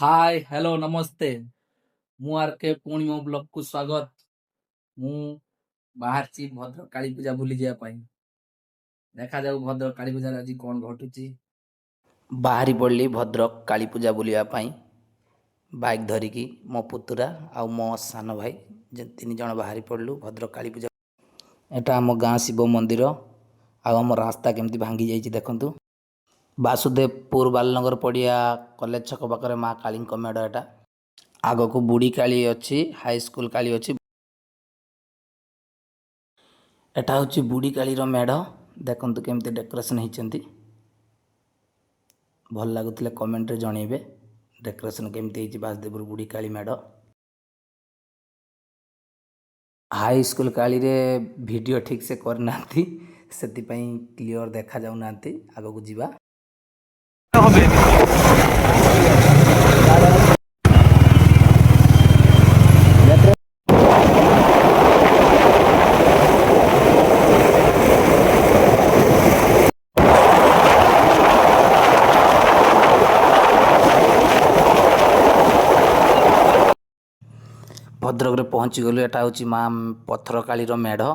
ହାଏ, hello, ନମସ୍ତେ। ମୁଁ ଆର୍ କେ, ପୁଣି ମୋ ବ୍ଲଗକୁ ସ୍ୱାଗତ। ମୁଁ ବାହାରିଛି ଭଦ୍ରକ କାଳୀ ପୂଜା ବୁଲି ଯିବା ପାଇଁ। ଦେଖାଯାଉ ଭଦ୍ରକ କାଳୀ ପୂଜାରେ ଆଜି କ'ଣ ଘଟୁଛି। ବାହାରି ପଡ଼ିଲି ଭଦ୍ରକ କାଳୀ ପୂଜା ବୁଲିବା ପାଇଁ ବାଇକ୍ ଧରିକି। ମୋ ପୁତୁରା ଆଉ ମୋ ସାନ ଭାଇ ଯେ ତିନି ଜଣ ବାହାରି ପଡ଼ିଲୁ ଭଦ୍ରକ କାଳୀ ପୂଜା। ଏଟା ଆମ ଗାଁ ଶିବ ମନ୍ଦିର ଆଉ ଆମ ରାସ୍ତା କେମିତି ଭାଙ୍ଗି ଯାଇଛି ଦେଖନ୍ତୁ। ବାସୁଦେବପୁର ବାଲନଗର ପଡ଼ିଆ କଲେଜ ଛକ ପାଖରେ ମା କାଳୀଙ୍କ ମେଢ଼ ଏଟା। ଆଗକୁ ବୁଢ଼ୀ କାଳୀ ଅଛି, ହାଇସ୍କୁଲ କାଳୀ ଅଛି। ଏଟା ହେଉଛି ବୁଢ଼ୀ କାଳୀର ମେଢ଼। ଦେଖନ୍ତୁ କେମିତି ଡେକୋରେସନ୍ ହେଇଛନ୍ତି। ଭଲ ଲାଗୁଥିଲେ କମେଣ୍ଟରେ ଜଣେଇବେ ଡେକୋରେସନ୍ କେମିତି ହେଇଛି ବାସୁଦେବପୁର ବୁଢ଼ୀ କାଳୀ ମେଢ଼। ହାଇସ୍କୁଲ କାଳୀରେ ଭିଡ଼ିଓ ଠିକ୍ ସେ କରିନାହାନ୍ତି, ସେଥିପାଇଁ କ୍ଲିଅର ଦେଖାଯାଉନାହାନ୍ତି। ଆଗକୁ ଯିବା। ଭଦ୍ରକରେ ପହଞ୍ଚିଗଲୁ। ଏଟା ହେଉଛି ମା ପଥରକାଳୀର ମେଢ଼।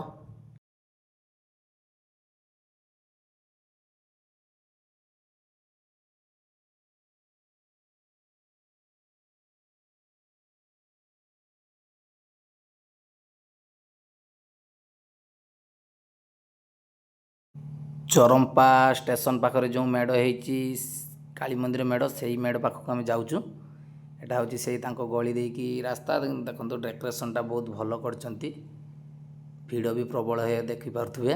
ଚରମ୍ପା ଷ୍ଟେସନ ପାଖରେ ଯେଉଁ ମେଢ଼ ହେଇଛି, କାଳୀ ମନ୍ଦିର ମେଢ଼, ସେଇ ମେଢ଼ ପାଖକୁ ଆମେ ଯାଉଛୁ। ଏଟା ହେଉଛି ସେଇ ତାଙ୍କ ଗଳି ଦେଇକି ରାସ୍ତା। ଦେଖନ୍ତୁ, ଡେକୋରେସନଟା ବହୁତ ଭଲ କରିଛନ୍ତି। ଭିଡ଼ ବି ପ୍ରବଳ ହେ ଦେଖିପାରୁଥିବେ।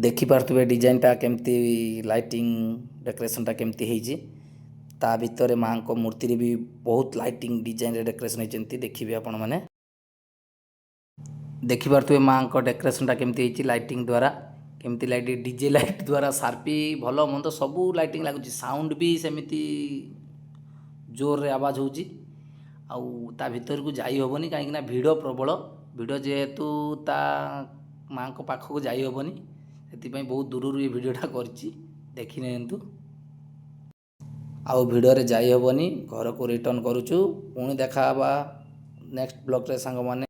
ଦେଖିପାରୁଥିବେ ଡିଜାଇନଟା କେମିତି, ଲାଇଟିଂ ଡେକୋରେସନଟା କେମିତି ହେଇଛି। ତା ଭିତରେ ମାଆଙ୍କ ମୂର୍ତ୍ତିରେ ବି ବହୁତ ଲାଇଟିଂ ଡିଜାଇନରେ ଡେକୋରେସନ ହେଇଛନ୍ତି। ଦେଖିବେ ଆପଣମାନେ, ଦେଖିପାରୁଥିବେ ମାଆଙ୍କ ଡେକୋରେସନଟା କେମିତି ହେଇଛି, ଲାଇଟିଂ ଦ୍ୱାରା କେମିତି ଲାଇଟ୍, ଡିଜେ ଲାଇଟ୍ ଦ୍ୱାରା, ସାର୍ପି ଭଲ ମନ୍ଦ ସବୁ ଲାଇଟିଂ ଲାଗୁଛି। ସାଉଣ୍ଡ ବି ସେମିତି ଜୋରରେ ଆବାଜ ହେଉଛି। ଆଉ ତା ଭିତରକୁ ଯାଇ ହେବନି, କାହିଁକିନା ଭିଡ଼ ପ୍ରବଳ। ଭିଡ଼ ଯେହେତୁ ତା ମାଆଙ୍କ ପାଖକୁ ଯାଇ ହେବନି, ସେଥିପାଇଁ ବହୁତ ଦୂରରୁ ଏ ଭିଡ଼ିଓଟା କରିଛି, ଦେଖି ନିଅନ୍ତୁ। ଆଉ ଭିଡ଼ରେ ଯାଇ ହେବନି, ଘରକୁ ରିଟର୍ଣ୍ଣ କରୁଛୁ। ପୁଣି ଦେଖା ହେବା ନେକ୍ସଟ ବ୍ଲଗ୍ରେ ସାଙ୍ଗମାନେ।